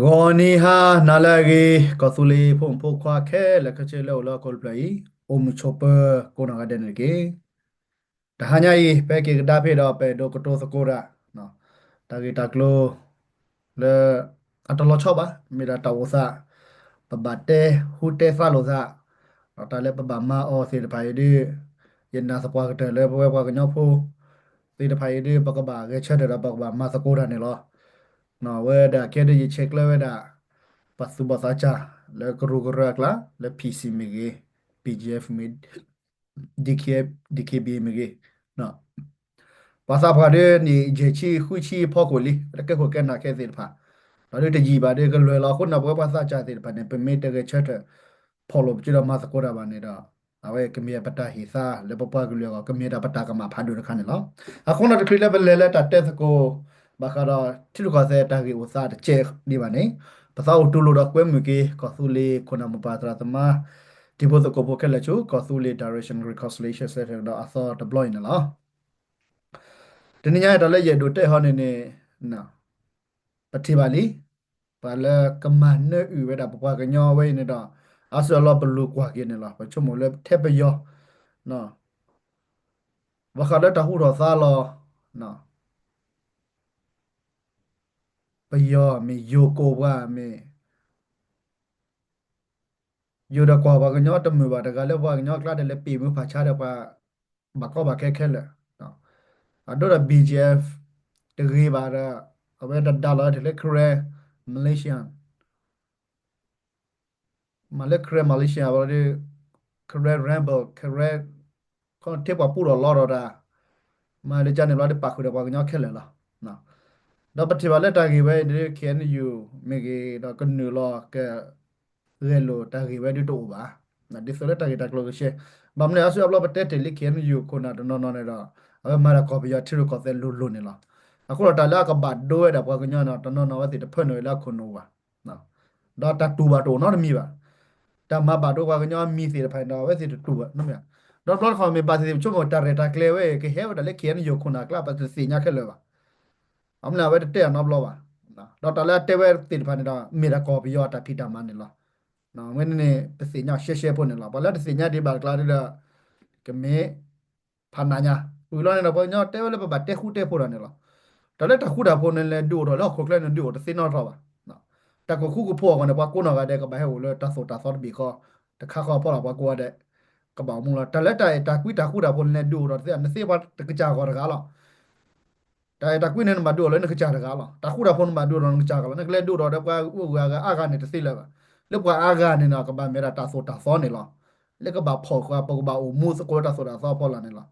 ဂီၤနံၤဟါနၤလၢအဂ့ၤ, ကီၢ်သူလ့ၤဖိမုၣ်ဖိခွါခဲလၢာ်ခဲဆ့လၢအိၣ်လၢဟီၣ်ခိၣ်တဖျၢၣ်အံၤ, အိၣ်မုာ်ဆိးပၢၤကိးနီၢ်ဂၤဒဲးန့ၣ်တက့ၢ်. တဟါညါအံၤ ပဟဲက့ၤကဒါဖဲဒီး ပအဲၣ်ဒိးကတိၤသကိးတၢ် တၢ်ဂ့ၢ်တၢ်ကျိၤ လၢအတလီၤဆီဘၣ်, မ့ၢ်ဒၣ်တၢ်အိၣ်သး, ပဘၣ်တဲဟူတဲသါလိာ်သး, ဒီးတၢ်လၢပဘၣ်မၤအီၤသ့ၣ်တဖၣ်အံၤဒီး, ယနာ်သပှၢ်ကတၢၢ်လၢပဝဲပှၤကညီဖိသ့ၣ်တဖၣ်အံၤဒီး ပကဘၣ်ဂဲၤဆၢထၢၣ်ဒီးပကဘၣ်မၤသကိးတၢ်န့ၣ်လီၤ. ဝဲဒၣ်ခဲဒ်ယဆဲးကျၢဝဲဒၣ် ပှၤသူၣ်ဘီၣ်သးစၢ် လၢကရူၢ်ကရၢအကျါ လၢ P C မ့ၢ်ဂ့ၤ, P G F မ့ၢ် D K B မ့ၢ်ဂ့ၤ, ပှၤသးပှၢ်ဒီးန့ၣ် ယဲၢ်ဆံဃုဆံဖီခိၣ်လံ လၢကဲခိၣ်ကဲနၢ်ခဲသ့ၣ်တဖၣ်, ဒီးဒုးတယံာ်ဘၣ်ဒီးကလွဲၢ်လီၤ. အဃိန့ၣ် ပဝဲပှၤသးစၢ်သ့ၣ်တဖၣ်န့ၣ် ပမ့ၢ်တဂဲၤဆၢထၢၣ် ဖီၣ်လိာ်ပစုဒီးမၤသကိးတၢ်ဘၣ်န့ၣ်ဒီး, အဝဲကမ့ၢ်ပတၢ်ဟ့ၣ်သါလၢပပှၤကလုာ်အဂီၢ် ကမ့ၢ်ဒၣ်ပတၢ်ကမၣ်ဖးဒိၣ်တခါန့ၣ်လီၤ. အဃိန့ၣ်တချုးလၢပလဲၤလၢတၢ်တဲသကိး ဘၣ်ဃးဒီးထံရူၢ်ကီၢ်သဲးတၢ်ဂ့ၢ်အိၣ်သးတစဲးဒံးဘၣ်န့ၣ်, ပသးအိၣ်တူၢ်လိာ်ဒီးကွဲမုာ်က့ၤ ကီၢ်သူလ့ၤခိၣ်နၢ်မိၢ်ပၢ်သရၣ်သမါ တံၤဖိသကိးဖိခဲလၢာ်ဆူ ကီၢ်သူလ့ၤ Direction Reconciliation Center ဒီးအသီတဘျီအံၤန့ၣ်လီၤ. တနံၤညါအံၤတၢ်လၢယအဲၣ်ဒိးတဲဟီန့ၣ်န့ၣ်, ပထံၣ်ဘၣ်လံ, ပှၤလၢကမၤနၢအုၣ်ဝဲဒၣ်ပပှၤကညီဝဲအံၤန့ၣ်ဒီး, အါစုအါဘျီပလူၤကွၢ်က့ၤန့ၣ်လီၤ. ပဆိကမိၣ်လၢထဲပယီၤ, ဘၣ်ဃးလၢတၢ်ဟူထီၣ်သါလီၤ, ပယီၤမ့ၢ်ယိၤကိးပှၤမ့ၢ် ယိၤဒီးကွၢ်ပှၤကညီတမုာ်ဘၣ်, တဂၤလၢပှၤကညီအကျါဒီး လဲၤပ့ၢ်မုၢ်ဖးဆါဒီးပှၤဘၣ်ကီဘၣ်ခဲခဲလၢာ်, အဒိဒီး B G F တဂ့ၤဘၣ်ဒီး အဝဲတဒါလီၤတုၤလၢ Karen Malaysia, မၤလၢ Karen Malaysia အဝဲဒီး Karen rebel, Karen ခီထံပှၤပူထီၣ်လီထီၣ်တၢ်, မၤလၢကန့ၣ်ဘျီဒီးပာ်ဃုာ်ဒီးပှၤကညီခဲလၢာ်လီၤ. ဒီးပထံၣ်ဘၣ်လၢတၢ်ဂ့ၢ်ဝဲအံၤဒီး K N U မ့ၢ်ဂ့ၤဒီးကနုာ်လီၤက ဂဲၤလိာ်တၢ်ဂ့ၢ်ဝဲဒုးတအိၣ်ဘၣ်, ဒ်သိးလၢတၢ်ဂ့ၢ်တၢ်ကျိၤကဆှဲ, ဘၣ်မနုၤအါစုအါဘျီပတဲတ့ၢ်လံ K N U ခိၣ်နၢ်တနီၤနီၤန့ၣ်ဒီး, အဝဲမၤတၢ်ကီၢ်ပယီၤထံရူၢ်ကီၢ်သဲးလိၤလိၤန့ၣ်လီၤ. အဃိဒီးတၢ်လၢအကဘၣ်ဒိဝဲဒၣ်ပှၤကညီန့ၣ် တနီၤနီၤဝဲသ့ၣ်တဖၢနုာ်ဝဲလၢအခိၣ်နူာ်ဘၣ်, ဒီးတၢ်တူၢ်ဘၣ်တအိၣ်နီတမံၤဘၣ်. တၢ်မၤဘၣ်ဒိပှၤကညီအမံၤသ့ၣ်တဖၣ်န့ၣ်ဒီး အဝဲသ့ၣ်တတူၢ်ဘၣ်, ဒီးဘျီတခီၣ်မ့ၢ်ဘၣ်သ့ၣ်သ့ၣ်ပဆိကမိၣ်တၢ်ရဲၣ်တၢ်ကျဲၤဝဲအံၤ ကဟဲဝဲဒၣ်လၢ K N U ခိၣ်နၢ်အကျါ ပတသ့ၣ်ညါခဲလၢာ်ဘၣ်. အမနုၤအဝဲတတဲအနီတဘျီဘၣ်. ဒီးတၢ်လၢအတဲဝဲသ့ၣ်တဖၣ်န့ၣ်ဒီး မ့ၢ်ဒၣ်ကီၢ်ပယီၤအတၢ်ဖံးတၢ်မၤန့ၣ်လီၤ. ဝဲန့ၣ်န့ၣ် ပသ့ၣ်ညါရှဲရှဲဖိန့ၣ်လီၤ. ပှၤလၢတသ့ၣ်ညါဒံးဘၣ်အကျါဒီး ကမ့ၢ်ဖးနးညါ, ဝံၤလီၤန့ၣ်ဒီး ပှၤကညီတဲဝဲလၢပဘၣ်တဲဃူတဲဖိးတၢ်န့ၣ်လီၤ. တၢ်လၢတၢ်ဃူတၢ်ဖိးန့ၣ်လဲၤဒုးအိၣ်ထီၣ်လၢဟီၣ်ခိၣ်ချၢန့ၣ်ဒုးအိၣ်တသ့နီတထီၣ်ဘၣ်. တၢ်ကိၢ်ဃူကိၢ်ဖိးအဂီၢ်န့ၣ် ပှၤကိးနီၢ်ဂၤဒဲး ကဘၣ်ဟဲအိၣ်လၢတၢ်သိၣ်တၢ်သီတဘ့ၣ်ဃီ, တခါဃီအဖီလာ် ပှၤကိးဂၤဒဲး ကဘၣ်အိၣ်မူလီၤ. တၢ်လၢတၢ်အဲၣ်တၢ်ကွံတၢ်ဃူတၢ်ဖိးန့ၣ်လဲၤဒုးအိၣ်ထီၣ်တသ့, နသ့ပှၤတကစၢ်အဂီၢ်တဂၤလီၤ. တၢ်အဲၣ်တၢ်ကွံန့ၣ် နဘၣ်ဒုးအိၣ်လၢနကစၢ်တဂၤလီၤ. တၢ်ဃူတၢ်ဖိးန့ၣ် နဘၣ်ဒုးအိၣ်ဒီးနကစၢ်တဂၤလီၤ. နကလဲၤဒုးအိၣ်ထီၣ်ဒီးပှၤဂုၤဂၤအါဂၤန့ၣ်တသ့လၢၤဘၣ်. လၢပှၤအါဂၤန့ၣ်ဒီး ကဘၣ်မ့ၢ်ဒၣ်တၢ်သိၣ်တၢ်သီန့ၣ်လီၤ. လၢကဘၣ်ဖီၣ်ဃာ် ပကဘၣ်အိၣ်မူသကိးလၢတၢ်သိၣ်တၢ်သီအဖီလာ်န့ၣ်လီၤ.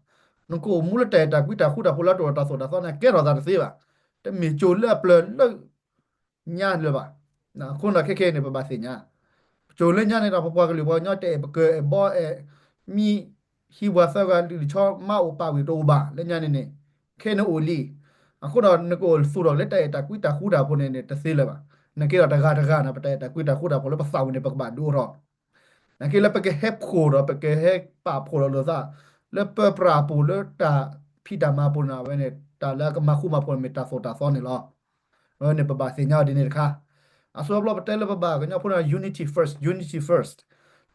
နကအိၣ်မူလၢတၢ်အဲၣ်တၢ်ကွံတၢ်ဃူတၢ်ဖိးလၢတအိၣ်ဒီးတၢ်သိၣ်တၢ်သီန့ၣ် ကဲထီၣ်သးတသ့ဘၣ်. တမ့ၢ်ကၠိလၢအပျၢၤလၢ ညါလၢၤဘၣ်. အဃိန့ၣ်ခဲခဲအံၤန့ၣ် ပဘၣ်သ့ၣ်ညါ, ပကၠိလၢညါန့ၣ်ဒီး ပပှၤကလုာ်ပှၤကညီ တအဲၣ်ပကၢၤအဲၣ်ဘီအဲၣ်မံ ဟံးပှၤသၢဂၤလွံၢ်ဆီ မါအိၣ်ပၢ်ဝံၤတအိၣ်ဘၣ်လၢညါန့ၣ်န့ၣ်, ခဲန့ၣ်အိၣ်လံ. အဃိဒီး နကအိၣ်သူၣ်ထီၣ်လၢတၢ်အဲၣ်တၢ်ကွံတၢ်ဃူတၢ်ဖိးန့ၣ်န့ၣ် တသ့လၢၤဘၣ်. နကဲဒီးတဂၤတဂၤန့ၣ် ပတၢ်အဲၣ်တၢ်ကွံတၢ်ဃူတၢ်ဖိးလၢပသးဝံၤန့ၣ် ပကဘၣ်ဒုးအိၣ်ထီၣ် နကဲလၢပကဟဲဖှိၣ်ဒီး ပကဟဲပာ်ဖှိၣ်ဒီးလိာ်သး လၢပပျၢၤအပူၤ လၢတၢ်ဖံးတၢ်မၤအပူၤန့ၣ် အဝဲန့ၣ် တၢ်လၢအကမၤဃူမၤဖိးန့ၣ် မ့ၢ်တၢ်သိၣ်တၢ်သီန့ၣ်လီၤ. အဝဲန့ၣ် ပဘၣ်သ့ၣ်ညါအီၤဒ်န့ၣ်တခါ. အဆိအဘျီပတဲလၢပဘၣ်ကညီဖိန့ၣ် unity first, unity first.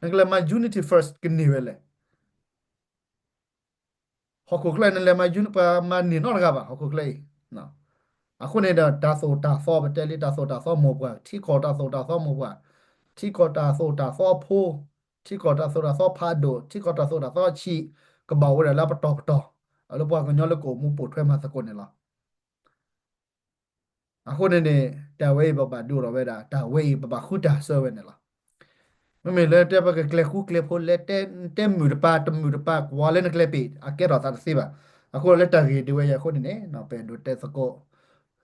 နကလဲၤမၤ unity first ကန့ၢ်ဝဲလဲၣ်. ဟီၣ်ခိၣ်ချၢနလဲၤမၤ unity ပှၤမၤန့ၢ်နီတဂၤဘၣ် ဟီၣ်ခိၣ်ချၢအံၤ. အဃိန့ၣ်ဒီး တၢ်သိၣ်တၢ်သီ ပတဲလံတၢ်သိၣ်တၢ်သီမိၢ်ပှၢ်, ထံကီၢ်တၢ်သိၣ်တၢ်သီမိၢ်ပှၢ်, ထံကီၢ်တၢ်သိၣ်တၢ်သီဖိ, ထံကီၢ်တၢ်သိၣ်တၢ်သီဖးဒိၣ်, ထံကီၢ်တၢ်သိၣ်တၢ်သီဆံး, ကဘၣ်အိၣ်ဝဲဒၣ်လၢအပတီၢ်ပတီၢ်, အလၢပှၤကညီလၢကအိၣ်မူပိာ်ထွဲမၤသကိးန့ၣ်လီၤ. အဃိန့ၣ်န့ၣ် တၢ်ဝဲအံၤပဘၣ်ဒုးအိၣ်ထီၣ်ဝဲဒၣ်, တၢ်ဝဲအံၤပဘၣ်ဃုတၢ်ဆၢဝဲန့ၣ်လီၤ. မ့မ့ၢ်လၢတဲပကကျဲၤဃူကျဲၤဖိး လဲၤတဲမုာ်တပၤတမုာ်တပၤ ကွၢ်လၢနကျဲပ့ၤ အကဲထီၣ်သးတသ့ဘၣ်. အဃိလၢတၢ်ဂ့ၢ်ဒ်ဝဲအံၤအဃိန့ၣ်န့ၣ် ပအဲၣ်ဒိးတဲသကိး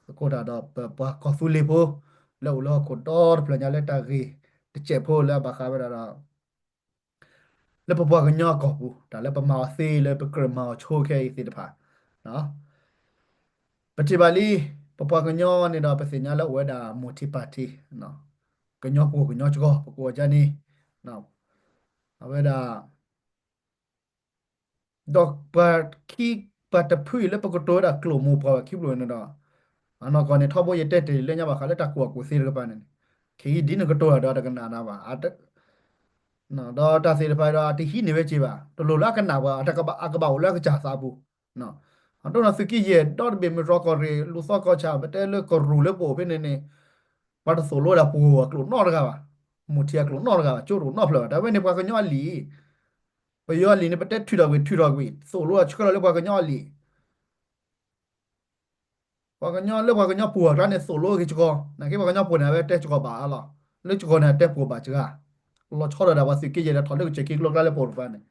သကိးတၢ်ဒီးပပှၤကီၢ်သူလ့ၤဖိ လၢအိၣ်လၢဟီၣ်ခိၣ်ဒီတဖျၢၣ်ညါလၢတၢ်ဂ့ၢ်တစဲးဖိလၢအဘၣ်ဃးဝဲဒၣ်ဒီး လၢပပှၤကညီအကီၢ်ပူၤ တၢ်လၢပမၤအီၤသ့လၢပကြၢးမၤအီၤဆိခဲအံၤသ့ၣ်တဖၣ်, ပထံၣ်ဘၣ်လံ, ပပှၤကညီန့ၣ်ဒီး ပသ့ၣ်ညါလၢအိၣ်ဝဲဒၣ် multi party, ကညီပှိၢ်ကညီစှီၤ ပကိးအီၤဒ်န့ၣ်, အဝဲဒၣ် ဒီးပှၤခံ ပှၤတဖုအံၤလၢပကတိၤဝဲဒၣ်ကျိာ်မိၢ်ပှၢ်ဘၣ်ခံဖျၢၣ်န့ၣ်ဒီး, အနီၢ်ကီၢ်န့ၣ် ထီဘိယတဲတ့ၢ်လၢညါဘၣ်ဃးလၢတၢ်ကူၣ်ဘၣ်ကူၣ်သ့တကပၤန့ၣ်န့ၣ်, ခဲအံၤဒ်နကတိၤတၢ်ဒီးတကနၣ်နၤဘၣ်, ဒီးတၢ်သ့ၣ်တဖၣ်ဒီးအတဟံးန့ၢ်ဝဲက့ၤဘၣ်, တလိၣ်လၢအကနၣ်ပှၤ, အကဘၣ်အိၣ်လၢအကစၢ်သးပူၤ. အဒိန့ၣ်သုးက့ယဲၢ်ဒီတဘ့ၣ် မုၢ်တြီၢ်ကီၢ်ရ့ၣ် လူၤသီကီၢ်ဆၣ် ပတဲလၢကရူၢ်လၢပအိၣ်ဖဲန့ၣ်န့ၣ် ပှၤတသိၣ်လိဝဲဒၣ်ပှိၤအကျိာ်နီတဂၤဘၣ်, မိၢ်ထံအကျိာ်နီတဂၤဘၣ်, ကၠိတအိၣ်နီတဖျၢၣ်ဘၣ်. တၢ်ဝဲန့ၣ်ပှၤကညီအလံာ်, ပယီၤအလံာ်န့ၣ် ပတဲထုးထီၣ်ကွံာ်ထုးထီၣ်ကွံာ် သိၣ်လိဆှၢလီၤလၢပှၤကညီအလံာ် ပှၤကညီလၢပှၤကညီပှိၤအကျါန့ၣ် သိၣ်လိက့ၤစှီၤ, နာ်က့ပှၤကညီပှိၤန့ၣ် အဝဲတဲစှီၤဘၣ်အါလီၤ, လၢစှီၤန့ၣ် အတဲပှိၤဘၣ်စှၤ, လီၤဆီဒၣ်တၢ်ပှၤသုးက့ယဲၢ်ဒီးထီၣ်လၢကစၢၢ်ခံကလိကျါလၢပအိၣ်တပၤန့ၣ်,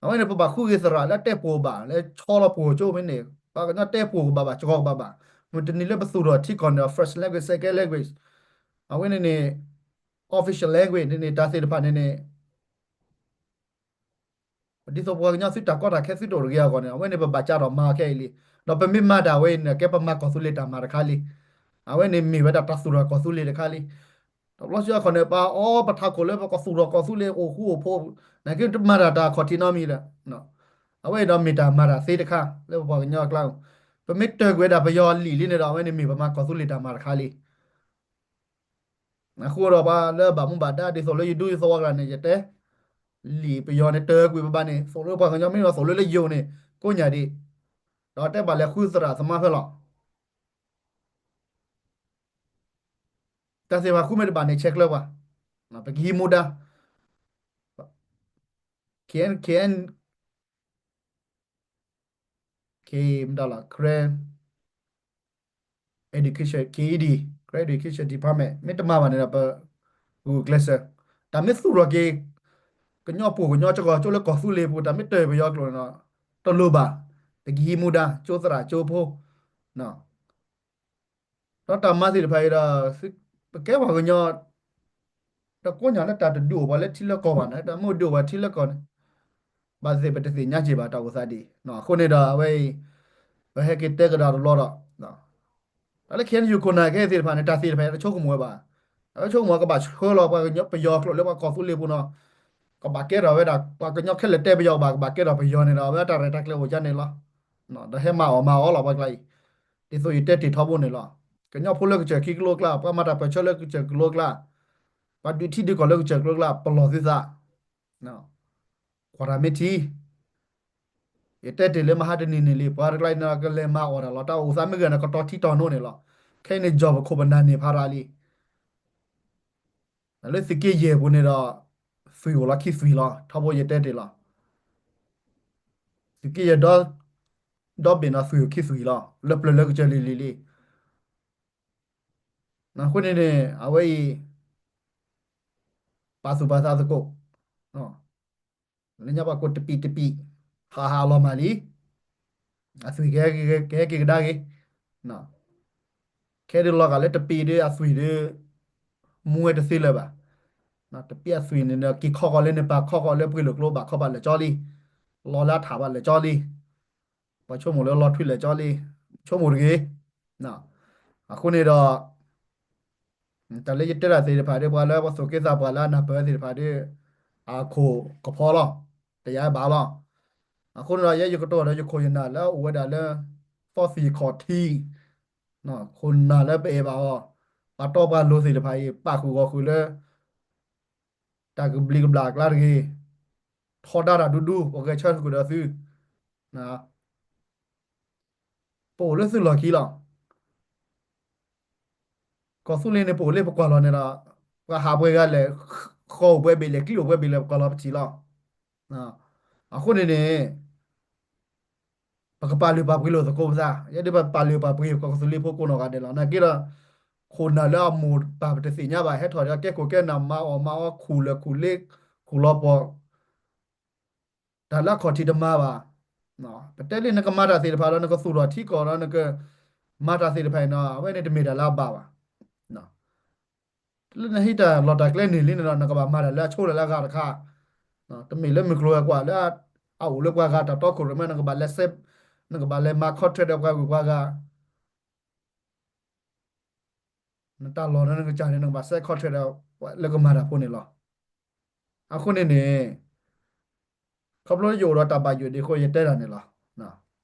အဝဲန့ၣ် ပဘၣ်ဃုက့ၤသရၣ်လၢအတဲပှိၤဘၣ် လၢဆီလီၤပှိၤကၠိဖဲန့ၣ်, ပှၤကညီတဲပှိၤကဘၣ်ဘၣ် စှီၤကဘၣ်ဘၣ်, မုၢ်တနံၤလၢပသူၣ်ထီၣ်ထံကီၢ်န့ၣ်ဒီး first language, second language, အဝဲန့ၣ်န့ၣ် official language န့ၣ်န့ၣ် တၢ်သ့ၣ်တဖၣ်န့ၣ်န့ၣ် ဒ်သိးပှၤကညီသုတၢ်ကီတၢ်ခဲသုတအိၣ်တဂ့ၤအဂီၢ်န့ၣ် အဝဲန့ၣ်ပဘၣ်ကးထီၣ်မၤခဲအံၤလံ. ဒီးပမ့ၢ်မၤတၢ်ဝဲအံၤန့ၣ် ကဲပမၤကီၢ်သူလ့ၤတၢ်မၤတခါလံ. အဝဲန့ၣ်မ့ၢ်ဝဲဒၣ်တၢ်သူၣ်ထီၣ်ကီၢ်သူလ့ၤတခါလံ. တဘျီဆၢအခီၣ်န့ၣ် ပအီပထးခိၣ်လၢပကသူၣ်ထီၣ်ကီၢ်သူလ့ၤအိၣ်ဃူအိၣ်ဖိး, နာ်က့တမၤတၢ်တၢ်အခီၣ်ထံးနီတမံၤဒီး အဝဲအံၤဒီးမ့ၢ်တၢ်မၤတၢ်သ့တခါ လၢပပှၤကညီအကျါ, ပမ့ၢ်တၢၢ်ကွံာ်ဝဲဒၣ်ပယီၤလံာ်လံန့ၣ်ဒီး အဝဲန့ၣ်မ့ၢ်ပမၤကီၢ်သူလ့ၤတၢ်မၤတခါလံ. အဃိဒီးပှၤလၢဘၣ်မူဘၣ်ဒါဒ်သိးလၢယဒူယသဝီကျါန့ၣ် ယတဲ, လံာ်ပယီၤန့ၣ်တၢၢ်ကွံာ်ပဘၣ်န့ၣ် သိၣ်လိပှၤကညီမ့ၢ်ဒီးသိၣ်လိလၢယိၤန့ၣ် ကိးညါဒံး, ဒီးတဲဘၣ်လဲၤဃုသရၣ်သမါဖဲလီၤ. တၢ်သ့ၣ်တဖၣ်ဃုမ့ၢ်တဘၣ်န့ၣ် ဆဲးကျၢပှၤ, ပကဟံးမူဒါ K N, K N, K မတၤလီၤ Karen Education, K E D, Karen Education Department မ့ၢ်တမၤဘၣ်န့ၣ်ဒီး ပဂုာ်ကျဲးစၢး, တၢ်မ့ၢ်သူၣ်ထီၣ်က့ၤ ကညီပှိၤကညီကီၢ်ကၠိလၢကီၢ်သူလ့ၤပူၤ တၢ်မ့ၢ်တၢၢ်ပယီၤကျိာ်န့ၣ်ဒီး တလိၣ်ဘၣ်, ပကဟံးမူဒါ ကၠိသရၣ်ကၠိဖိ ဒီးတၢ်မၤသ့ၣ်တဖၣ်အံၤဒီး ပကဲပှၤကညီ ဒီးကိးညါလၢတၢ်တဒုးအိၣ်ပှၤလၢထံလၢကီၢ်ဘၣ်န့ၣ် တၢ်မ့ၢ်ဒုးအိၣ်ပှၤထံလၢကီၢ်န့ၣ် ဘၣ်သ့ၣ်ပတသ့ၣ်ညါက့ၤဘၣ်တၢ်အိၣ်သးဒ်အံၤ. အဃိန့ၣ်ဒီးအဝဲအံၤ ပဟဲက့ၤတဲကဒီးတဘျီဒီး တၢ်လၢ K N U ခိၣ်နၢ်ခဲအံၤသ့ၣ်တဖၣ်န့ၣ် တၢ်သ့ၣ်တဖၣ်အံၤတဆိကမိၣ်ဝဲဘၣ်. အဝဲဆိကမိၣ်ကဘၣ်ဆှၢလီၤပှၤကညီပယီၤကျိာ်လၢပှၤကီၢ်သူလ့ၤပူၤနီၤ, ကဘၣ်ကဲထီၣ်ဝဲဒၣ် ပှၤကညီခဲလၢာ်တဲပယီၤဘၣ် ကဘၣ်ကဲထီၣ်ပယီၤန့ၣ်ဒီး အဝဲတၢ်ရဲၣ်တၢ်ကျဲၤအိၣ်ယါန့ၣ်လီၤ. ဒီးဟဲမၤအီၣ်မၤအီလီၤပှၤကျါအံၤ, ဒ်သိးယတဲတ့ၢ်ထီဘိန့ၣ်လီၤ. ကညီဖိလၢကစၢၢ်ခံကလိကျါ ပှၤမၤတၢ်ပၢၢ်ဆၢလၢကစၢၢ်ကလိကျါ, ပှၤဒုးထံဒုးကီၢ်လၢကစၢၢ်ကလိကျါ ပလီၢ်သုသး ကွၢ်တၢ်မ့ၢ်ထံ, ယတဲတ့ၢ်လၢမဟါတနံၤန့ၣ်လံ ပှၤတကျါအံၤန့ၣ် ကလဲၤမၤအီၣ်တၢ်လီၤ တၢ်အိၣ်သးမ့ၢ်ဂ့ၤန့ၣ် ကတီၤထံတီၤနိန့ၣ်လီၤ. ခဲအံၤန့ၣ် ကၠီၣ်ပခိၣ်ပနၢ်န့ၢ်ဖးရၤလံ. လၢသုးက့ယဲၢ်ပူၤန့ၣ်ဒီး သွံၣ်အိၣ်လီၤခံသွံၣ်လီၤ ထီဘိယတဲတ့ၢ်လီၤ. သုးက့ယဲၢ် ဒီဘ့ၣ်န့ၣ် သွံၣ်အိၣ်ခံသွံၣ်လီၤ လၢပျၢၤလၢကစၢၢ်လံၤလံၤလံ. အဃိန့ၣ်န့ၣ် အဝဲအံၤ ပာ်သူၣ်ပာ်သးသကိး လၢညါပှၤကိးတပံးတပံး ဟးဟးလီၤမၢ်လံ. အသွံၣ်ကဟဲက့ၤကဒါက့ၤ, ခဲဒုးလီၤဂာ်လၢတပံးဒီးအသွံၣ်ဒီး မူဝဲတသ့လၢၤဘၣ်. တပံးအသွံၣ်န့ၣ်ဒီး က့ၤခီဃီၤလၢန့ၣ် ပာ်ခီဃီၤလၢပှ့ၤလိာ်ကျိ ဘၣ်ခီဘၣ်လၢာ်ကၠီလံ, လီၤလၢအထးဘၣ်လၢာ်ကၠီလံ. ပှၤဆိကမိၣ်လၢလီၤထွံလၢာ်ကၠီလံ, ဆိကမိၣ်တဂ့ၤ. အဃိန့ၣ်ဒီး တၢ်လၢယတဲတၢ်သ့ၣ်တဖၣ်ဒီး ပှၤလၢပှၤသူၣ်က့သးပှၢ်လၢအနၢ်ပၢၢ်သ့ၣ်တဖၣ်ဒီး အခိၣ်ကဖီလီၤ, တယာ်ဘၣ်လီၤ. အဃိန့ၣ်ဒီး ယဲယကတိၤဒီးယခိၣ်ယနၢ်လၢအအိၣ်ဝဲဒၣ်လၢ သီသံၣ်ခီၣ်ထံး, ခိၣ်နၢ်လၢပအဲၣ်ဘၣ်အီၤ, ပှၤတီပှၤလိၤသ့ၣ်တဖၣ်အံၤ ပာ်ဃုာ်ဂီၤဃုာ်လၢ တၢ်ကဘျံးကဘျၣ်အကျါတဂ့ၤ, ထီဒါတၢ်ဒူဒူ ပဂဲၤဆၢထၢၣ်ဃုာ်ဒီးသု, ပအိၣ်လၢသုလီၢ်ခံလီၤ. ကီၢ်သူလ့ၤန့ၣ်ပအိၣ်လၢပကွၢ်လီၤန့ၣ်ဒီး ပှၤဟးပှဲၤဂၤလဲၣ်, ဃီအိၣ်ပှဲၤဘ့ၣ်လဲၣ်, ကျံအိၣ်ပှဲၤဘ့ၣ်လဲၣ် ပကွၢ်လီၤပထံၣ်လီၤ. အဃိန့ၣ်န့ၣ် ပကပာ်လုၢ်ပာ်ပှ့ၤလိာ်သကိးပသး, ယဲဒၣ်ပပာ်လုၢ်ပာ်ပှ့ၤ ပကီၢ်သူလ့ၤဖိကိးနီၢ်ဂၤဒဲးလီၤ. နာ်က့ဒီး ခိၣ်နၢ်လၢအမိၢ်ပၢ်ပတသ့ၣ်ညါဘၣ် ဟဲထီၣ်ဒီးကဲခိၣ်ကဲနၢ် မၤအီၣ်မၤအီ ခူၣ်လၢာ်ခူၣ်လ့ ခူၣ်လီၤပှီၢ် တၢ်လၢအခီၣ်ထံးတမၤဘၣ်. ပတဲလၢနကမၤတၢ်သ့ၣ်တဖၣ်ဒီး နကသူၣ်ထီၣ်ထံကီၢ်ဒီး နကမၤတၢ်သ့ၣ်တဖၣ်အံၤနီၤ အဝဲန့ၣ်တမ့ၢ်တၢ်လၢအဘၣ်ဘၣ်. လၢနဟံးတၢ်လီၢ်တၢ်ကျဲန့ၣ်လံန့ၣ်ဒီး နကဘၣ်မၤတၢ်လၢအဆိလၢအဂၤတခါ, တမ့ၢ်လၢမုၢ်ကျိၤဝဲၤကွာ်လၢ အအိၣ်လၢပှၤဂၤတၢ်တီခိၣ်ရိၣ်မဲ နကဘၣ်လဲၤစဲး, နကဘၣ်လဲၤမၤ contract ဒီးပှၤဂုၤပှၤဂၤ နတၢ်လီၢ်ဒီးနကစၢ်န့ၣ် နကဘၣ်စဲး contract ဒီးလၢကမၤတၢ်ဖိန့ၣ်လီၤ. အဃိန့ၣ်န့ၣ် ခီဖျိယအိၣ်ဒီးတၢ်ဘၣ်ယိၣ်ဒ်အဃိ ယတဲတၢ်န့ၣ်လီၤ.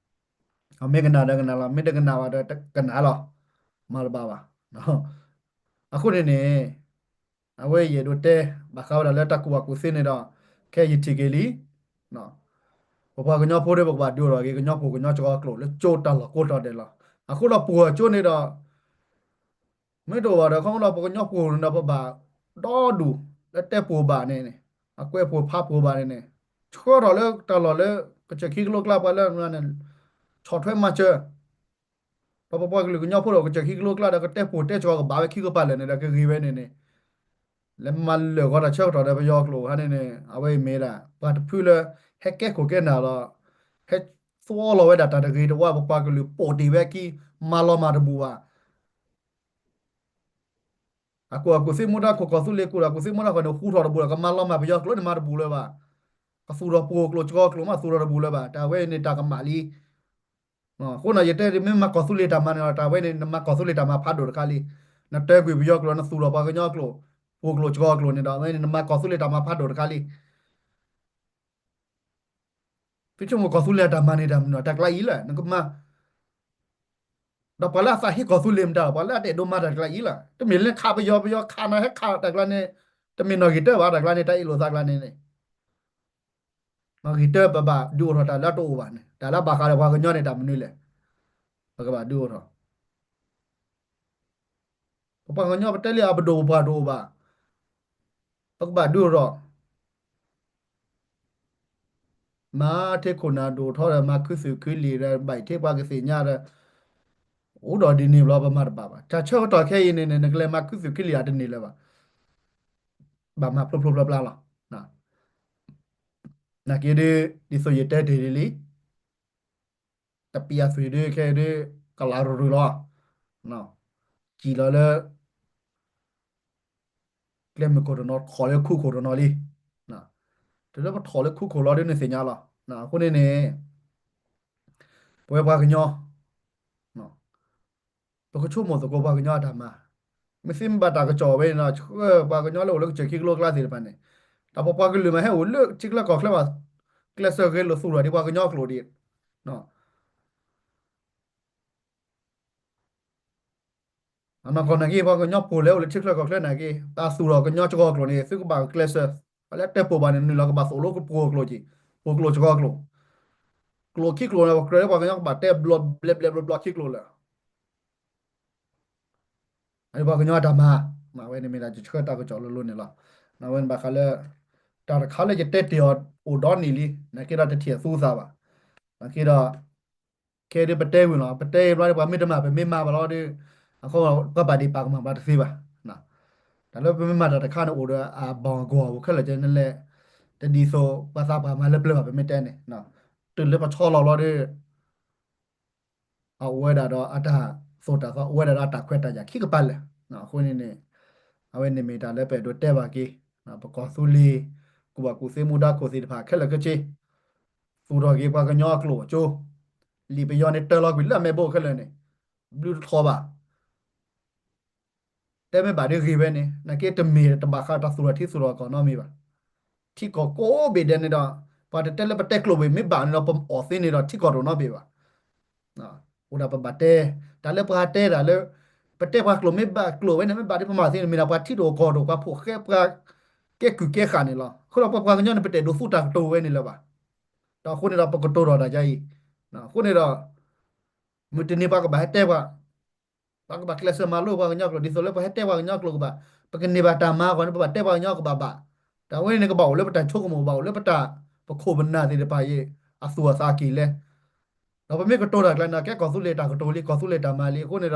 အမ့ၢ်ကနၣ်ဒီးကနၣ်လီၤ, မ့ၢ်တကနၣ်ဘၣ်ဒီးကနၣ်လီၤ, မၤတဘၣ်ဘၣ်. အဃိန့ၣ်န့ၣ် အဝဲယအဲၣ်ဒိးတဲ ဘၣ်ဃးဝဲဒၣ်လၢတၢ်ကူၣ်ဘၣ်ကူၣ်သ့န့ၣ်ဒီး ခဲအံၤယထံၣ်က့ၤလံ ပပှၤကညီဖိဒီး ပကဘၣ်ဒုးအိၣ်ထီၣ်က့ၤ ကညီဖိကညီစှီၤကျိာ်လၢကၠိတၢ်လီၢ်ကိးတီၤဒဲးလီၤ. အဃိဒီးပှိၢ်ကၠိန့ၣ်ဒီး မ့ၢ်တအိၣ်ဘၣ်ဒီး ခီဖျိဒီးပကညီပှိၢ်န့ၣ်ဒီး ပဘၣ်ဒီဒူၣ်လၢတဲပှိၢ်ဘၣ်န့ၣ်န့ၣ် အကွဲးပှိၢ်ဖးပှိၢ်ဘၣ်န့ၣ်န့ၣ် ဆှၢထီၣ်လၢတၢ်လီၢ်လၢ ကစၢၢ်ခံကလိကျါပှၤလၢ ဆီၣ်ထွဲမၤစၢၤ ဒီးပပှၤကလုာ်ကညီဖိဒီး ကစၢၢ်ခံကလိကျါဒီး ကတဲပှိၢ်တဲစှီၤကဘၣ်ဝဲခံကပၤလၢာ်န့ၣ်ဒီး ကဂ့ၤဝဲန့ၣ်န့ၣ် လဲၤမၤလၢာ်ဂီၤတၢ်ဆၢကတီၢ်ဒီးပယီၤကျိာ်ခါန့ၣ်န့ၣ် အဝဲအံၤမ့ၢ်ဒၣ် ပှၤတဖုလၢ ဟဲကဲခိၣ်ကဲနၢ်ဒီး ဟဲသူအီၤလီၤဝဲဒၣ်တၢ်တဂ့ၤတဝါ ပပှၤကလုာ်ပိာ်တ့ၢ်ဝဲအခံ မၤလီၤမၢ်တဘူၣ်ဘၣ်. အကူၣ်ဘၣ်ကူၣ်သ့မူဒါခိၣ် ကီၢ်သူလ့ၤကူၣ်ဘၣ်ကူၣ်သ့မူဒါခိၣ်န့ၣ် ဟူထီၣ်တဘူၣ်ဒီး ကမၤလီၤမၢ်ပယီၤကျိာ်န့ၣ် မၤတဘူၣ်လၢၤဘၣ်. ကသူၣ်ထီၣ်ပှိၢ်ကျိာ်စှီၤကျိာ်မး သူၣ်ထီၣ်တဘူၣ်လၢၤဘၣ်. တၢ်ဝဲန့ၣ်တၢ်ကမၣ်လံ အဃိန့ၣ် ယတဲဒ်မ့ၢ်မၤကီၢ်သူလ့ၤတၢ်မၤန့ၣ်ဒီး တၢ်ဝဲန့ၣ် နမၤကီၢ်သူလ့ၤတၢ်မၤဖးဒိၣ်တခါလံ. နတဲကွံာ်ပယီၤကျိာ် နသူၣ်ထီၣ်ပှၤကညီကျိာ် ပှိၢ်ကျိာ်စှီၤကျိာ်န့ၣ်ဒီး အဝဲန့ၣ် နမၤကီၢ်သူလ့ၤတၢ်မၤဖးဒိၣ်တခါလံ. သုဆိကမိၣ်ကီၢ်သူလ့ၤအတၢ်မၤန့ၣ် တၢ်မနုၤတၢ်ကျါအံၤလၢ နကမၤ ဒီးပှၤလၢအသးဟ့ကီၢ်သူလ့ၤမတၤ ပှၤလၢအတအဲၣ်ဒိးမၤတၢ်တကျါအံၤလၢ တမ့ၢ်လၢခးပယီၤ ပယီၤခးနၤဟဲခးတၢ်ကျါန့ၣ် တမ့ၢ်နီၣ်ဂံၢ်တၢဘၣ် တၢ်ကျါန့ၣ် တၢ်အ့ၣ်လိာ်သးကျါန့ၣ်န့ၣ် နီၣ်ဂံၢ်တၢပဘၣ်ဒုးအိၣ်ထီၣ်တၢ်လၢအတအိၣ်ဘၣ်န့ၣ် တၢ်လၢအဘၣ်ဃးဒီးပှၤကညီန့ၣ် တၢ်မနုၤလဲၣ် ပကဘၣ်ဒုးအိၣ်ထီၣ် ပပှၤကညီပတဲလံအပဒိၣ်ပပှၢ်တအိၣ်ဘၣ် ပကဘၣ်ဒုးအိၣ်ထီၣ် မၤထံခိၣ်နၢ်ဒိၣ်ထီဒီး မၤခူသူၣ်ခူလံာ်ဒီး ဘၣ်အံၤထံပှၤကသ့ၣ်ညါဒီး အိၣ်ဒီးဒ်န့ၣ်ဘျီ ပမၤတဘၣ်ဘၣ်. တၢ်ဆၢကတီၢ်ခဲအံၤန့ၣ်န့ၣ် နကလဲၤမၤခူသူၣ်ခူလံာ်အတန့ၢ်လၢၤဘၣ်. ဘၣ်မၤဖျိဖျိဖျါဖျါလီၤ. နာ်က့ဒ် ဒ်သိးယတဲတ့ၢ်လံလံ တပျးသွံၣ်ဒ်ခဲအံၤဒ် ကလၤရူၤရူၤလီၤ. စံၣ်လီၤလၢ ကျဲမုၢ်ခိၣ်တနီၤ ထီၣ်လၢခူခိၣ်တနီၤလံ. တုၤလၢပထီၣ်လၢခူခိၣ်လီၤဒ်နသ့ၣ်ညါလီၤ. အဃိန့ၣ်န့ၣ် ပဝဲပှၤကညီ ပကဆိကမိၣ်သကိးပှၤကညီအတၢ်မၤ, မ့ၢ်သ့မ့ၢ်ဘၣ်တၢ်ကစီၣ်ဝဲန့ၣ်ဒီး ဆှၢပှၤကညီလၢအိၣ်လၢကစၢၢ်ခံကလိကျါသ့ၣ်တဖၣ်န့ၣ်, တၢ်ပပှၤကလုာ်မးဟဲအိၣ်လၢထံချၢကီၢ်ချၢဘၣ်, ကျဲးစၢးဂဲၤလိာ်သူၣ်ထီၣ်ဒံးပှၤကညီကျိာ်ဒံး, အနီၢ်ကီၢ်နာ်က့ ပှၤကညီဖိလဲၤအိၣ်လၢထံချၢကီၢ်ချၢနာ်က့ တၢ်သူၣ်ထီၣ်ကညီစှီၤကျိာ်န့ၣ် သုကဘၣ်ကျဲးစၢး, ပှၤလၢတဲပိာ်ဘၣ်န့ၣ် နုာ်လီၤကဘၣ်သိၣ်လိကပှိၤကျိာ်က့ၤ, ပှိၤကျိာ်စှီၤကျိာ်, ကျိာ်ခံကျိာ်န့ၣ် ပကြၢးလၢပှၤကညီကဘၣ်တဲဘျီဘျဲဘျဲဘျီဘျီခံကျိာ်လၢ ပှၤကညီအတၢ်မၤ, အဝဲန့ၣ်မ့ၢ်ဒၣ်ယဆှၢတၢ်ကစီၣ်လိၤလိၤန့ၣ်လီၤ. အဝဲန့ၣ်ဘၣ်ဃးလၢ တၢ်တခါလၢယတဲတ့ၢ်အီၤအိၣ်ဒီနံၣ်လံ, နာ်က့ဒီးတထံၣ်အသူသးဘၣ်. နာ်က့ဒီး ခဲဒ်ပတဲဝံၤလီၤ, ပတဲဘျီဒ်ပှၤမ့ၢ်တမၤ ပမ့ၢ်မၤဘၣ်လီၤဒီး အဃိပှၤဘၣ်ဒံးပာ်ကမၣ်ဘၣ်တသ့ဘၣ်. တၢ်လၢပမ့ၢ်မၤတၢ်တခါန့ၣ် အိၣ်ဒီးအဘီၣ်အကွီၢ်အပူၤခဲလၢာ်ကဲန့ၣ်လဲၣ်, တဒ်သိးပှၤသးပှၢ်မၤလၢပျၢၤဘၣ် ပမ့ၢ်တဲန့ၣ်, တုၤလၢပဆီလီၤဘျီဒီး အအိၣ်ဝဲဒၣ်ဒီးအတၢ်သိၣ်တၢ်သီ အိၣ်ဝဲဒၣ်ဒီးအတၢ်ခွဲးတၢ်ယာ်ခံကပၤလၢာ်. အဃိန့ၣ်န့ၣ် အဝဲန့ၣ်မ့ၢ်တၢ်လၢပအဲၣ်ဒိးတဲဘၣ်က့ၤ ပကီၢ်သူလ့ၤ ကူၣ်ဘၣ်ကူၣ်သ့မူဒါခိၣ်သ့ၣ်တဖၣ်ခဲလၢာ်ခဲဆ့ သူၣ်ထီၣ်က့ၤပှၤကညီအကျိာ်အကၠိ, လံာ်ပယီၤန့ၣ်တၢလီၤကွံာ်လၢအမဲာ်ဘိခဲလၢာ်န့ၣ် ဘျုးတထီၣ်ဘၣ် တဲမ့ၢ်ဘၣ်ဒ်ဂ့ၤဝဲန့ၣ် နာ်က့တမ့ၢ်တဘၣ်ဃးတၢ်သူၣ်ထီၣ်ထံသူၣ်ထီၣ်ကီၢ်နီတမံၤဘၣ်. ထံကီၢ်ကိးဘ့ၣ်ဒဲးန့ၣ်ဒီး ပှၤတတဲလၢပတဲကျိာ်ဘၣ် မ့ၢ်ဘၣ်န့ၣ်ဒီး ပအီၣ်သ့န့ၣ်ဒီးထံကီၢ်တအိၣ်နီတဘ့ၣ်ဘၣ်. အိၣ်ဒၣ်ပဘၣ်တဲ တၢ်လၢပှၤတဲတၢ်လၢ ပတဲပှၤကျိာ်မ့ၢ်ဘၣ်ကျိာ်ဝဲန့ၣ် မ့ၢ်ဘၣ်ဒ်ပမၤသ့န့ၣ် မ့ၢ်ဒၣ်ပှၤထံတအိၣ်ကီၢ်တအိၣ် ပှၤဖိၣ်ဃဲပှၤကဲကုၢ်ကဲဃာ်န့ၣ်လီၤ. အဃိဒီးပပှၤကညီန့ၣ် ပတအဲၣ်ဒိးသူတၢ်ကတိၤဝဲန့ၣ်လၢၤဘၣ်. ဒီးအဃိန့ၣ်ဒီးပကတိၤထီၣ်တၢ်ဒ်အံၤ, အဃိန့ၣ်ဒီး မုၢ်တနံၤပှၤကဘၣ်ဟဲတဲပှၤ ပှၤကဘၣ်ကျဲးစၢးမၤလိပှၤကညီကျိာ် ဒ်သိးလၢပှၤဟဲတဲပှၤကညီကျိာ်ကဘၣ်, ပကန့ၢ်ဘၣ်တၢ်မၤအဂီၢ်န့ၣ် ပဘၣ်တဲပှၤကညီကဘၣ်ဘၣ်. တၢ်ဝဲန့ၣ်န့ၣ် ကဘၣ်အိၣ်လၢပတၢ်ဆိကမိၣ် ဘၣ်အိၣ်လၢပတၢ်ပခိၣ်ပနၢ်သ့ၣ်တဖၣ်အံၤ အသူၣ်အသးက့ၤလဲၣ်. ဒီးပမ့ၢ်ကတိၤတၢ်ကျါန့ၣ် ကဲကီၢ်သူလ့ၤတၢ်ကတိၤလံ ကီၢ်သူလ့ၤတၢ်မၤလံ အဃိန့ၣ်ဒီး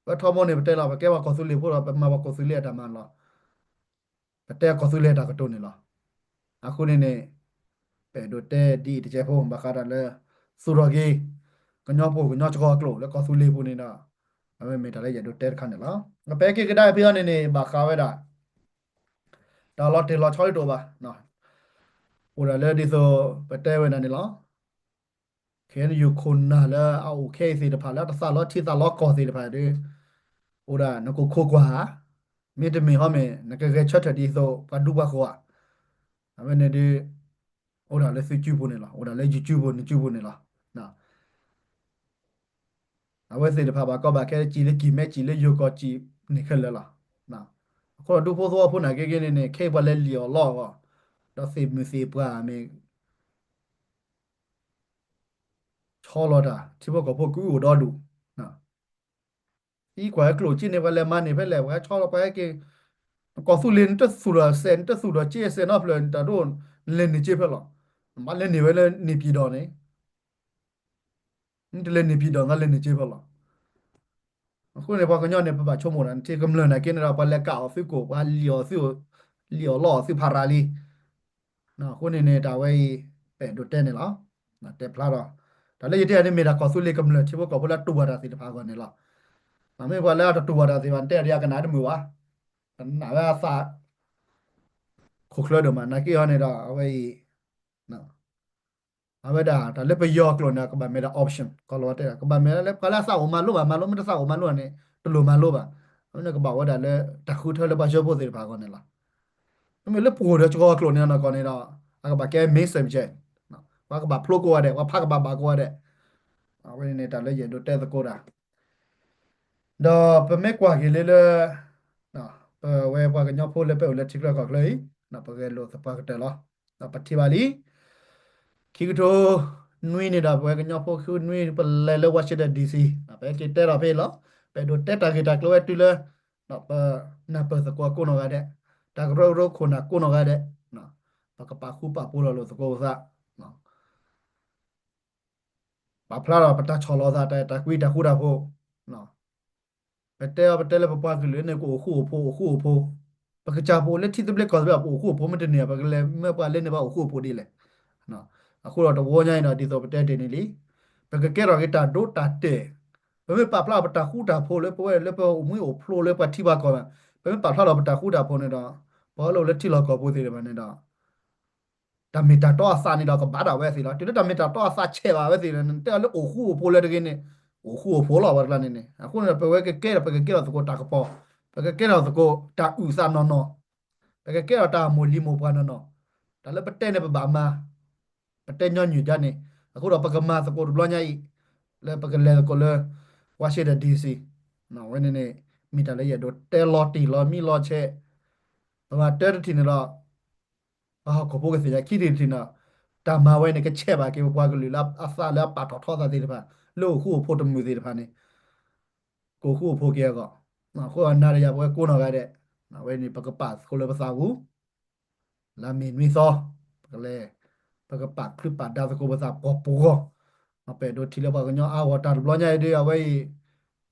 ပထီဘိန့ၣ် ပတဲလီၤ ပကဲပှၤကီၢ်သူလ့ၤဖိဒီး ပမၤပှၤကီၢ်သူလ့ၤအတၢ်မၤလီၤ. ပတဲကီၢ်သူလ့ၤအတၢ်ကတိၤန့ၣ်လီၤ. အဃိန့ၣ်န့ၣ် ပအဲၣ်ဒိးတဲဒ်အံၤတကဲးဖိ ဘၣ်ဃးတၢ်လၢ သူၣ်ထီၣ်က့ၤ ကညီဖိကညီစှီၤကျိာ်လၢကီၢ်သူလ့ၤပူၤန့ၣ်ဒီး အဝဲမ့ၢ်တၢ်လၢယအဲၣ်ဒိးတဲတခါန့ၣ်လီၤ. ပဟဲက့ၤကဒါဖဲအံၤန့ၣ်န့ၣ် ဘၣ်ဃးဝဲဒၣ် တၢ်လီၤတံၢ်လီၤဆီလၢတအိၣ်ဘၣ်. အိၣ်ဒၣ်လၢဒ်သိးပတဲဝဲဒၣ်န့ၣ်လီၤ. ခဲအံၤယခိၣ်နၢ်လၢအအိၣ်ခဲအံၤသ့ၣ်တဖၣ် လၢတသးလီထံသးလီကီၢ်သ့ၣ်တဖၣ်ဒီး အိၣ်ဒၣ်နကခိးကွၢ်ဧါ, မ့တမ့ၢ်ဟီမ့ၢ် နကဂဲၤဆၢထၢၣ်ဒ်သိးပှၤဒူပှၤဃိၤဧါ. အဝဲန့ၣ်ဒီး အိၣ်ဒၣ်လၢသုစုပူၤန့ၣ်လီၤ. အိၣ်ဒၣ်လၢယစုပူၤ နစုပူၤန့ၣ်လီၤ. အဝဲသ့ၣ်တဖၣ်ဘၣ်ကီဘၣ်ခဲ စံၣ်လၢကံၢ်မဲ စံၣ်လၢယိၤကီၢ်စံၣ်န့ၣ်ခဲလၢာ်လီၤ. အဃိဒီးဒူဖိသဝီဖိနာ်က့ဂ့ၤန့ၣ်န့ၣ် ခဲအံၤပှၤလဲၤလံၣ်အီၣ်လီအီၣ်အဂီၢ်, ဒီးသ့ၣ်မုၢ်သ့ၣ်ပှၢ်မ့ၢ် ဆီလီၤတၢ် ထံဖိကီၢ်ဖိကအုၣ်အိၣ်ဒီဒူၣ်, သံကွၢ်ဟဲကျိၣ်စ့န့ၣ် ပှၤလဲၤမၤန့ၢ်ဖဲလဲၣ် ပှၤဟဲဆီလီၤ ပှၤဟဲက့ၤ, ကီၢ်သူလ့ၤနတသူၣ်ဒီးစဲး နတသူၣ်ဒီးစ့စဲးနီတဖျၢၣ် တၢ်ဒိၣ် နလဲၤန့ၢ်စ့ဖဲလီၤ, နဘၣ်လဲၤန့ၢ်ဝဲလၢန့ၣ်ပံၤဒီးန့ၣ် နတလဲၤန့ၢ်ပံၤဒီး နလဲၤန့ၢ်စ့ဖဲလီၤ. အဃိန့ၣ် ပှၤကညီန့ၣ် ပဘၣ်ဆိကမိၣ်ဒၣ် နထံၣ်ကမျၢၢ်နာ်က့န့ၣ်ဒီး ပှၤလဲၤကၣ်အီၣ်သုကိၣ် ပှၤလံၣ်အီၣ်သု လံၣ်အီၣ်လီအီၣ်သုဖးရၤလံ. အဃိန့ၣ်န့ၣ် တၢ်ဝဲအံၤ ပအဲၣ်ဒိးတဲန့ၣ်လီၤ. တဲဖျါဒီး တၢ်လၢယတဲန့ၣ်မ့ၢ်ဒၣ်ကီၢ်သူလ့ၤကမျၢၢ် ထံဖိကီၢ်ဖိလၢတူၢ်ဘၣ်တၢ်သ့ၣ်တဖၣ်အဂီၢ်န့ၣ်လီၤ. မ့ၢ်ပှၤလၢအတတူၢ်ဘၣ်တၢ်သ့ၣ်တဖၣ် နတဲအီၤဒီး အကနၣ်တမုာ်ဘၣ်, ကနၣ်ဝဲအသး ခိၣ်ချၢဒိၣ်မး နာ်က့အီၤန့ၣ်ဒီး အဝဲအံၤ အဝဲဒၣ် တၢ်လၢပယီၤကျိာ်န့ၣ် ကဘၣ်မ့ၢ်ဒၣ် option ကီၢ်လီၤတဲဒၣ် ကဘၣ်မ့ၢ်လၢပှၤလၢအသးအိၣ်မၤလိဘၣ် မၤလိ မ့ၢ်တသးအိၣ်မၤလိန့ၣ် တလိၣ်မၤလိဘၣ်. အဝဲန့ၣ်ကဘၣ်ဝဲဒၣ်လၢ တၢ်ဃုထၢလၢပှၤကၠိဖိသ့ၣ်တဖၣ်အဂီၢ်န့ၣ်လီၤ. မ့မ့ၢ်လၢပှိၤဒီးကီၢ်ကျိာ်န့ၣ်နီၢ်ကီၢ်န့ၣ်ဒီး အကဘၣ်ကဲ main subject ပှၤကဘၣ်ဖျိကိးဂၤဒဲး ပှၤဖးကဘၣ်ဘၣ်ကိးဂၤဒဲး. အဝဲန့ၣ်န့ၣ် တၢ်လၢယအဲၣ်ဒိးတဲသကိးတၢ် ဒီးပမ့ၢ်ကွၢ်က့ၤလၢလၢ ပဝဲပှၤကညီဖိလၢပအိၣ်လၢထံချၢကီၢ်ချၢအံၤ ပဂဲၤလိာ်သပှၢ်ကတၢၢ်လီၤ. ဒီးပထံၣ်ဘၣ်လံ ခံကထိနွံန့ၣ်ဒီး ပဝဲကညီဖိခံနွံ ပလဲၤလၢ Washington D C ပဟဲက့ၤတဲထီၣ်ဖဲအံၤလီၤ. ပအဲၣ်ဒိးတဲတၢ်ဂ့ၢ်တၢ်ကျိၤဝဲတုၤလၢ ပနၢ်ပၢၢ်သကိးကိးနီၢ်ဂၤဒဲး, တၢ်ကရၢကရိခိၣ်နၢ်ကိးနီၢ်ဂၤဒဲး, ပကပာ်ဃူပာ်ဖိးလီၤလိာ်သကိးပသး ပာ်ဖျါထီၣ်ပတၢ်ဆီၣ်လီၤသး တၢ်အဲၣ်တၢ်ကွံတၢ်ဃူတၢ်ဖိး, ပတဲအီၤပတဲလၢပပှၤကလုာ်န့ၣ် ကအိၣ်ဃူအိၣ်ဖိး အိၣ်ဃူအိၣ်ဖိး, ပကစၢ်ပအိၣ်လၢထံသဘျ့ကီၢ်သဘျ့ ပအိၣ်ဃူအိၣ်ဖိး မ့ၢ်တန့ၢ် ပကလဲၤမၢပှၤလၢန့ၣ်ဘၣ်အိၣ်ဃူအိၣ်ဖိးဒ်လဲၣ်. အဃိဒီးတဝီညါအံၤဒီး ဒ်သိးပတဲတ့ၢ်န့ၣ်လံ, ပကကဲထီၣ်က့ၤတၢ်ဒိတၢ်တဲာ်, ပမ့ၢ်ပာ်ဖျါပတၢ်ဃူတၢ်ဖိးလၢပဝဲလၢပအိၣ်မူအိၣ်ဖျိးလၢပှၤထံပှၤကီၢ်ဘၣ်, ပမ့ၢ်ပာ်ဖျါထီၣ်ပတၢ်ဃူတၢ်ဖိးန့ၣ်ဒီး ပှၤလၢအိၣ်လၢထံလီၢ်ကီၢ်ပူၤသ့ၣ်တဖၣ်န့ၣ်ဒီး တၢ်မ့ၢ်တၢ်တီအသးန့ၣ်ဒီးကဘၣ်ဒၣ်ဝဲသ့ၣ်လီၤ. တုၤလၢတၢ်မ့ၢ်တၢ်တီအသးဆဲးဘၣ်ဝဲသ့ၣ်ဒီး နတဲအီၤလၢအိၣ်ဃူအိၣ်ဖိးလၢတဂ့ၤန့ၣ်, အိၣ်ဃူအိၣ်ဖိးလီၤဝဲတကျါန့ၣ်န့ၣ်. အဃိန့ၣ်ဒီး ပဝဲကကဲထီၣ် ပကကဲထီၣ်သကိးတၢ်ကပီၤ, ပကကဲထီၣ်သကိးတၢ်အုၣ်သးနီၢ်နီၢ်, ပကကဲထီၣ်တၢ်မိၢ်လံၤမိၢ်ပှၢ်နီၢ်နီၢ်, တၢ်လၢပတဲန့ၣ်ပဘၣ်မၤ, ပတဲညီနုၢ်ဒၣ်န့ၣ်, အဃိဒီးပကမၤသကိးတဘျီညါအံၤ, လၢပကလဲၤသကိးလၢ Washington D C ဝဲန့ၣ်န့ၣ် မ့ၢ်တၢ်လၢယအဲၣ်ဒိးတဲလီၤတံၢ်လီၤမံလီၤဆဲး, ပမၤတၢတထံၣ်န့ၣ်ဒီး ပှၤဟီၣ်ခိၣ်ဖိကသ့ၣ်ညါ ခံထံၣ်တထံၣ်န့ၣ်, တၢ်မၤဝဲန့ၣ် ကဆဲးဘၣ်က့ၤပပှၤကလုာ်လၢအသးလၢအပာ်ထီၣ်ထီသးသ့ၣ်တဖၣ်, လၢအိၣ်ဃူအိၣ်ဖိးတမုာ်သ့ၣ်တဖၣ်န့ၣ်, ကအိၣ်ဃူအိၣ်ဖိးက့ၤအဂီၢ်, အဃိအနၤဒီးယၤပဝဲကိးနီၢ်ဂၤဒဲး, ဝဲန့ၣ် ပကပာ်သကိးလၢပသးပူၤ လၢမ့ၢ်နွံသီ, ပကလဲၤ, ပကပာ်ချုးပာ်ဒါသကိးပသးပှီၤပဂီၢ်, ပအဲၣ်ဒိးထံၣ်လၢပှၤကညီအါဂီၢ်တၢ်တဘျီညါအံၤဒီး အဝဲအံၤ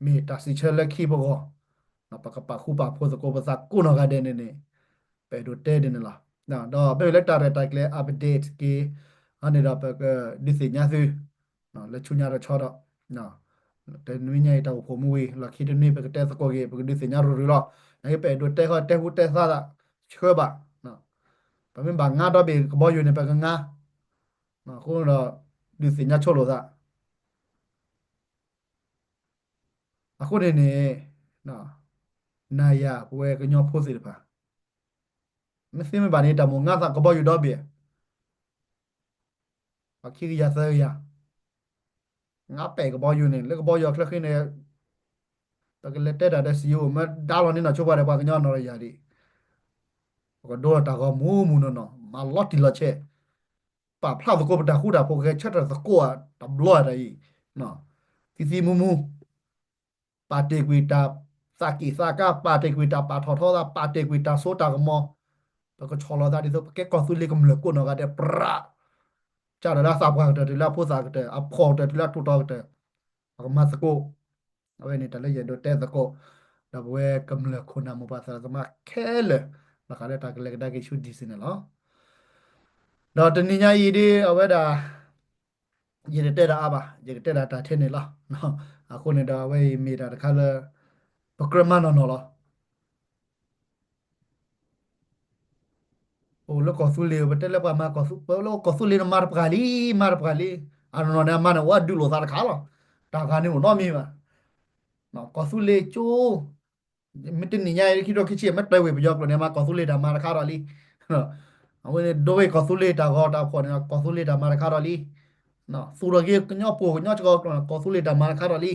မ့ၢ်တၢ်စံးဆၢလၢခံပဂီၢ်, ပကပာ်ဃူပာ်ဖိးသကိးပသးကိးနီၢ်ဂၤဒဲးန့ၣ်န့ၣ်, ပအဲၣ်ဒိးတဲဒ်န့ၣ်လီၤ. ဒီးမ့ၢ်လၢတၢ်ရဲၣ်တၢ်ကျဲၤ update က့ၤ, အန့ၣ်ဒီးပကဒုးသ့ၣ်ညါသု လၢဆူညါတဆီဒီး တနွံညါအံၤတၢ်အိၣ်ဖှိၣ်မူဝံၤ လီၢ်ခံတနွံ ပကတဲသကိးက့ၤ ပကဒုးသ့ၣ်ညါရူၤရူၤလီၤ. နာ်က့ပအဲၣ်ဒိးတဲဃီတဲဟူတဲသါသး ဆှၢဘၣ်, ပမ့ၢ်ဘၣ်ငါဒီဘ့ၣ်ကဘီယူၤန့ၣ် ပကငါ, အဃိဒီး ဒုးသ့ၣ်ညါဆိလိာ်သး အဃိန့ၣ်န့ၣ် နၤယၤပဝဲကညီဖိသ့ၣ်တဖၣ် မ့ၢ်သ့မ့ၢ်ဘၣ်န့ၣ် တၢ်မိၣ်ငါသးကဘီယူၤဒီဘ့ၣ် ပှၤခံကယၤသၢကယၤ, ငါပဲာ်ကဘီယူၤန့ၣ် လၢကဘီယူၤအချၢဃံန့ၣ် ပကလဲၤတဲတၢ်ဒီးစံယိၤ မ့ၢ်ဒါလီၤန့ၢ်နီၢ်ဆိပှၤဒီးပှၤကညီနီၢ်တယၤဒံး, ပကဒိလီၤတၢ်ဂီၤမူမူနီၢ်နီၢ် မၤလီၤတံၢ်လီၤဆဲး, ပာ်ဖျါသကိးပတၢ်ဃူတၢ်ဖိး ဂဲၤဆၢထၢၣ်သကိးတဘျီတၢ်အံၤ, သံသံမူမူ ပာ်တ့ၢ်ကွံာ်တၢ်သးက့ၣ်သးကါ, ပာ်တ့ၢ်ကွံာ်တၢ်ပာ်ထီၣ်ထီသး, ပာ်တ့ၢ်ကွံာ်တၢ်စိတၢ်ကမီၤ, ပကဆီၣ်လီၤသးဒ်သိး ပကဲကီၢ်သူလ့ၤကမျၢၢ်ကိးနီၢ်ဂၤဒဲး ပြး, ကၢ်ဒီးလၢအသးပှၢ်ကတၢၢ်တုၤလၢအဖိသၣ်ကတၢၢ်, အဖှီၣ်ကတၢၢ်တုၤလၢအထူးတီၤကတၢၢ်, ပကမၤသကိး, အဝဲန့ၣ်တၢ်လၢယအဲၣ်ဒိးတဲသကိး, ဒီးပဝဲကမျၢၢ်ခိၣ်နၢ်မိၢ်ပၢ်သရၣ်သမါခဲလၢာ်, ဘၣ်ဃးလၢတၢ်ကလဲၤကဒါက့ၤဆူ D C န့ၣ်လီၤ. ဒီးတနံၤညါအံၤဒ်အဝဲဒၣ် ယတတဲတၢ်အါဘၣ်, ယကတဲဒၣ်တၢ်ထဲန့ၣ်လီၤ. အဃိန့ၣ်ဒီးအဝဲအံၤမ့ၢ်တၢ်တခါလၢ ပကြၢးမၤနီၢ်နီၢ်လီၤ. အိၣ်လၢကီၢ်သူလ့ၤ ပတဲလၢပှၤမၤကီၢ်သူ, ပလၢကီၢ်သူလ့ၤန့ၣ်မၤတပှၢ်လံ, မၤတပှၢ်လံ, အနီၢ်နီၢ်န့ၣ် အမၤန့ၣ် အိၣ်အဒုးလိာ်သးတခါလီၤ. တၢ်ဂၤန့ၣ်အိၣ်နီတမံၤဘၣ်. ကီၢ်သူလ့ၤကၠိ မ့ၢ်တနံၤညါအံၤ ခံထိခံဆံ မ့ၢ်တဲဝံၤပယီၤကျိာ်န့ၣ် မၤကီၢ်သူလ့ၤတၢ်မၤတခါဒီးလံ. အဝဲန့ၣ်ဒိဝဲၢ်ကီၢ်သူလ့ၤတၢ်ဂီၤတၢ်ဖှီၣ်န့ၣ် ကီၢ်သူလ့ၤတၢ်မၤတခါဒီးလံ. သူၣ်ထီၣ်က့ၤကညီပှိၤကညီကီၢ်ကျိာ်န့ၣ် ကီၢ်သူလ့ၤတၢ်မၤတခါဒီးလံ.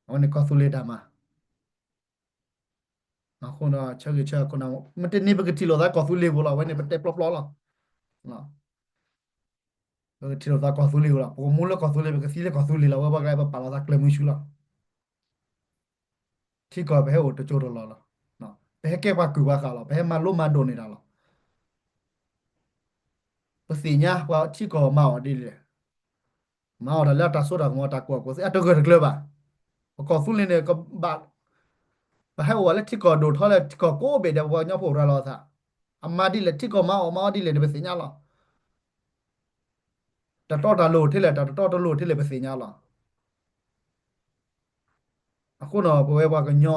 အဝဲန့ၣ်ကီၢ်သူလ့ၤတၢ်မၤ အဃိဒီး ဆၢဂ့ၤဆၢဝါ မ့ၢ်တန့ၢ်ပကထံၣ်လိာ်သးကီၢ်သူလ့ၤပူၤလီၤ, အဝဲန့ၣ်ပတဲပျီပျီလီၤ. ပကထံၣ်လိာ်သးကီၢ်သူလ့ၤပူၤလီၤ, ပကမူလၢကီၢ်သူလ့ၤ ပကသံလၢကီၢ်သူလ့ၤလီၤ, ဝဲပှၤကပာ်လီၤသးကျဲမုၢ်ဆူလီၤ. ထံကီၢ်ပဟဲအိၣ်တကၠိတလီၢ်လီၤ. ပဟဲကဲပှၤကုၢ်ပှၤဃာ်လီၤ, ပဟဲမၤလိမၤဒိးန့ၢ်တၢ်လီၤ. ပသ့ၣ်ညါပှၤထံကီၢ်မၤအီၣ်ဒ်လဲၣ်, မၤအီၣ်တၢ်လၢအတၢ်စိတၢ်ကမီၤ တၢ်ကူၣ်ဘၣ်ကူၣ်သ့အတဂၢၢ်တကျၢၤဘၣ်. ပကီၢ်သူလ့ၤန့ၣ် ကဘၣ် ပဟဲအိၣ်ဝဲလၢထံကီၢ်ဒိၣ်ထီလၢထံကီၢ်ကိးဘ့ၣ်ဒီး ပပှၤကညီဖိအိၣ်ရၤလီၤအသး, အမၤဒ်လဲၣ် ထံကီၢ်မၤအီၣ်မၤအီဒ်လဲၣ်န့ၣ် ပသ့ၣ်ညါလီၤ. တၢ်တီတၢ်လိၤထဲလဲၣ် တၢ်တတီတလိၤထဲလဲၣ် ပသ့ၣ်ညါလီၤ. အဃိဒီး ပဝဲပှၤကညီ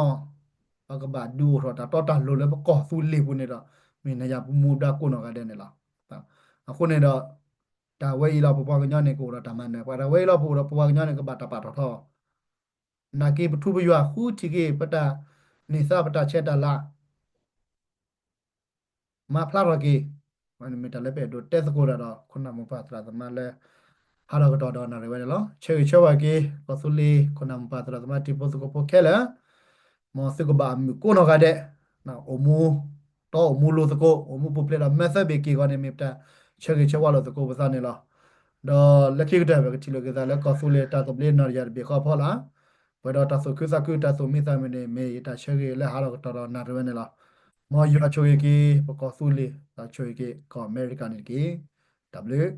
ပကဘၣ်ဒုးအိၣ်ထီၣ်တၢ်တီတၢ်လိၤလၢပကီၢ်သူလ့ၤပူၤန့ၣ်ဒီး မ့ၢ်နယၤပမူဒါကိးနီၢ်ဂၤဒဲးန့ၣ်လီၤ. အဃိန့ၣ်ဒီး တၢ်ဝဲအံၤလီၤ ပပှၤကညီန့ၣ် ကအိၣ်ဒီးတၢ်မၤနၢၤ, ပှၤတၢ်ဝဲအံၤလီၤ ပအိၣ်ဒီးပပှၤကညီန့ၣ် ကဘၣ်တၢ်ပာ်ထီၣ်ထီ, နာ်က့ပထူပယွၤဃုထံၣ်က့ၤ ပတၢ်န့ၢ်သါ ပတၢ်ဆဲးတၢ်လၤ မၤဖျါထီၣ်က့ၤ, မ့ၢ်တၢ်လၢပအဲၣ်ဒိးတဲသကိးတၢ်ဒီး ခိၣ်နၢ်မိၢ်ပၢ်သရၣ်သမါလၢ ဟးထီၣ်ကတီၢ်ဒီးနၣ်ရံၣ်ဝဲန့ၣ်လီၤ. ဆၢဂ့ၤဆၢဝါက့ၤ ကီၢ်သူလ့ၤ ခိၣ်နၢ်မိၢ်ပၢ်သရၣ်သမါ တံၤဖိသကိးဖိခဲလၢာ်, မ်သုကဘၣ်အမုာ်ကိးနီၢ်ဂၤဒဲး, အိၣ်မူတီအိၣ်မူလိၤသကိး အိၣ်မူပူၤဖျဲးဒီးမၢသၢဘ့ၣ်က့ၤဂီၤန့ၣ် မ့ၢ်ပတၢ်ဆၢဂ့ၤဆၢဝါလိာ်သကိးပသးန့ၣ်လီၤ. ဒီးလၢခံကတၢၢ် ပကထံၣ်လိာ်က့ၤသးလၢကီၢ်သူလ့ၤတၢ်သဘျ့နီၢ်တယၤတဘ့ၣ်ဃီဖီလာ်, ပှဲၤဒီးတၢ်သူၣ်ခုသးခု တၢ်သူၣ်မံသးမုာ်န့ၣ် မ့ၢ်ယတၢ်ဆၢဂ့ၤလၢဟးထီၣ်ကတီၢ်ဒီးနၣ်ရံၣ်ဝဲန့ၣ်လီၤ. မ်ယွၤဆိၣ်ဂ့ၤက့ၤ ပကီၢ်သူလ့ၤ ဒီးဆိၣ်ဂ့ၤက့ၤကီၢ်အမဲရကၤန့ၣ်တက့ၢ်. တၢ်ဘျုး